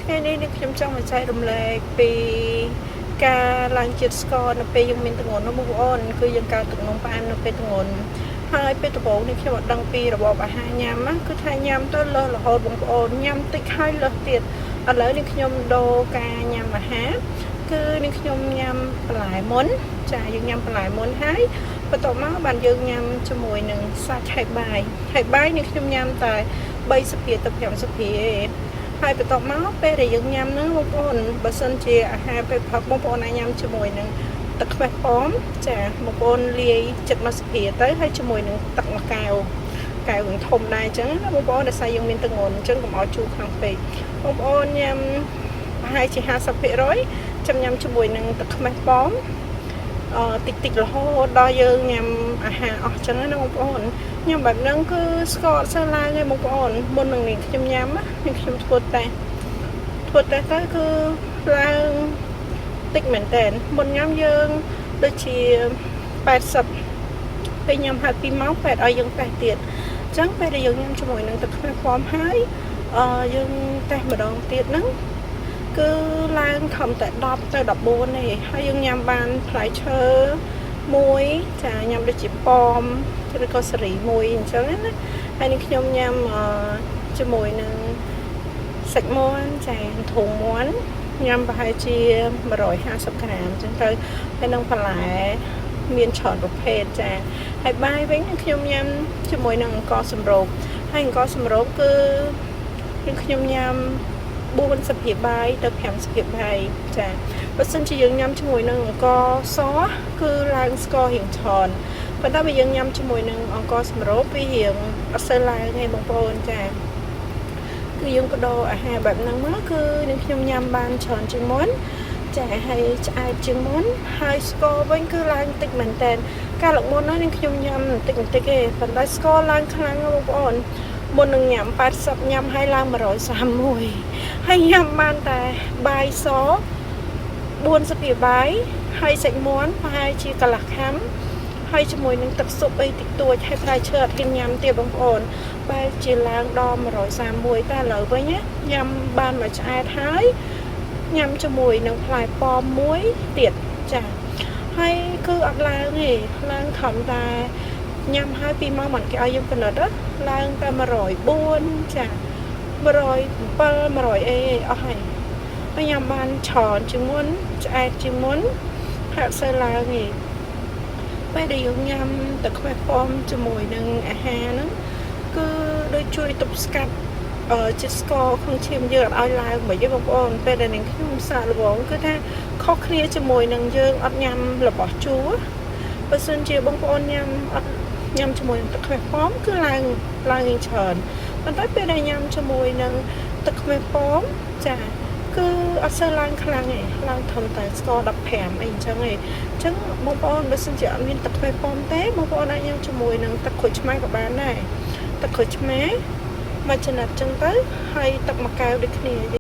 ថ្ងៃនេះនេះខ្ញុំចង់មកចែករំលែកពីការឡើងជាតិស្ករនៅពេលយើងមានទម្ងន់នោះបងប្អូនគឺយើងកើតទឹកនោមផ្អែមនៅពេលទម្ងន់ហើយពេលដំបូងនេះខ្ញុំអត់ដឹងពីរបបអាហារញ៉ាំណាគឺថាញ៉ាំទៅលើសរហូតបងប្អូនញ៉ាំតិចហើយលើសទៀតឥឡូវនេះខ្ញុំដូរការញ៉ាំអាហារគឺនេះខ្ញុំញ៉ាំបន្លែមុនចាយើងញ៉ាំបន្លែមុនហើយបន្ទាប់មកបានយើងញ៉ាំជាមួយនឹងសាច់ហៃបាយហៃបាយនេះខ្ញុំញ៉ាំតែ3ស្លាបទៅ5ស្លាបឯងហើយបន្ទាប់មកពេលដែលយើងញ៉ាំហ្នឹងបងប្អូនបើសិនជាអាហារពេលព្រឹកបងប្អូនអាចញ៉ាំជាមួយនឹងទឹកខ្មេះប៉ោមចាបងប្អូនលាយចិត្តមួយស្លាបទៅហើយជាមួយនឹងទឹកមួយកែវកែវនឹងធំដែរអញ្ចឹងណាបងប្អូនដោយសារយើងមានទឹកងន់អញ្ចឹងកុំឲ្យជូរខ្លាំងពេកបងប្អូនញ៉ាំប្រហែលជា50%ចាំញ៉ាំជាមួយនឹងទឹកខ្មេះប៉ោមអឺតិចតិចរហូតដល់យើងញ៉ាំអាហារអស់ចឹងណាបងប្អូនញ៉ាំបែបហ្នឹងគឺស្ករអត់សូវឡើងទេបងប្អូនមុននឹងនេះខ្ញុំញ៉ាំណាខ្ញុំធ្វើតេស្តធ្វើតេស្តទៅគឺឡើងតិចមែនតើមុនញ៉ាំយើងដូចជា80ពេលញ៉ាំហើយ2ម៉ោងពេទ្យឲ្យយើងតេស្តទៀតអញ្ចឹងពេលដែលយើងញ៉ាំជាមួយនឹងទឹកខ្មេះប៉ោមហើយអឺយើងតេស្តម្ដងទៀតហ្នឹងគឺឡើងខំតែ10ទៅ14ទេហើយយើងញ៉ាំបានផ្លែឈើមួយចាញ៉ាំដូចជាប៉មឬក៏សេរីមួយអញ្ចឹងណាហើយនេះខ្ញុំញ៉ាំជាមួយនឹងសាច់មាន់ចាធុងមាន់ញ៉ាំប្រហែលជា150ក្រាមអញ្ចឹងទៅហើយនឹងបន្លែមានច្រើនប្រភេទចាហើយបាយវិញខ្ញុំញ៉ាំជាមួយនឹងអង្ករសម្រូបហើយអង្ករសម្រូបគឺខ្ញុំញ៉ាំ4ស្លាបបាយទៅ5ស្លាបបាយចាបើសិនជាយើងញ៉ាំជាមួយនឹងអង្ករសគឺឡើងស្កររៀងច្រើនប៉ុន្តែបើយើងញ៉ាំជាមួយនឹងអង្ករសម្រូបវារៀងអត់សូវឡើងទេបងប្អូនចាគឺយើងបដូរអាហារបែបហ្នឹងមកគឺនឹងខ្ញុំញ៉ាំបានច្រើនជាងមុនចាហើយឆ្អែតជាងមុនហើយស្ករវិញគឺឡើងតិចមែនតើកាលមុនហ្នឹងនឹងខ្ញុំញ៉ាំបន្តិចបន្តិចទេប៉ុន្តែស្ករឡើងខ្លាំងណាស់បងប្អូនមុននឹងញ៉ាំ80ញ៉ាំហើយឡើង131ហើយញ៉ាំបានតែបាយស4ស្លាបបាយហើយសាច់មាន់ប្រហែលជាកន្លះខាំហើយជាមួយនឹងទឹកស៊ុបអីតិចតួចហើយផ្លែឈើអត់ហ៊ានញ៉ាំទៀតបងប្អូនបែរជាឡើងដល់131តែឥឡូវវិញញ៉ាំបានមួយឆ្អែតហើយញ៉ាំជាមួយនឹងផ្លែប៉ោមមួយទៀតចាហើយគឺអត់ឡើងទេឡើងត្រឹមតែញ៉ាំហើយ2ម៉ោងមិនគេឲ្យយើងពិនិត្យឡើងតែ104ចា107 100អីអស់ហើយហើយញ៉ាំបានច្រើនជាងមុនឆ្អែតជាងមុនហាក់សូវឡើងទេពេលដែលយើងញ៉ាំទឹកខ្មេះប៉ោមជាមួយនឹងអាហារហ្នឹងគឺដូចជួយទប់ស្កាត់អឺជាតិស្ករក្នុងឈាមយើងអត់ឲ្យឡើងមិនទេបងប្អូនពេលដែលនាងខ្ញុំសាកល្បងគឺថាខុសគ្នាជាមួយនឹងយើងអត់ញ៉ាំរបស់ជូរបើសិនជាបងប្អូនញ៉ាំអត់ញ៉ាំជាមួយនឹងទឹកខ្មេះប៉ោមគឺឡើងឡើងច្រើនប៉ុន្តែពេលដែលញ៉ាំជាមួយនឹងទឹកខ្មេះប៉ោមចាគឺអត់សូវឡើងខ្លាំងទេឡើងធំតែស្ករ15អីអញ្ចឹងឯងអញ្ចឹងបងប្អូនបើសិនជាអត់មានទឹកខ្មេះប៉ោមទេបងប្អូនអាចញ៉ាំជាមួយនឹងទឹកក្រូចឆ្មាក៏បានដែរទឹកក្រូចឆ្មាមួយចំណិតអញ្ចឹងទៅហើយទឹកមួយកែវដូចគ្នា។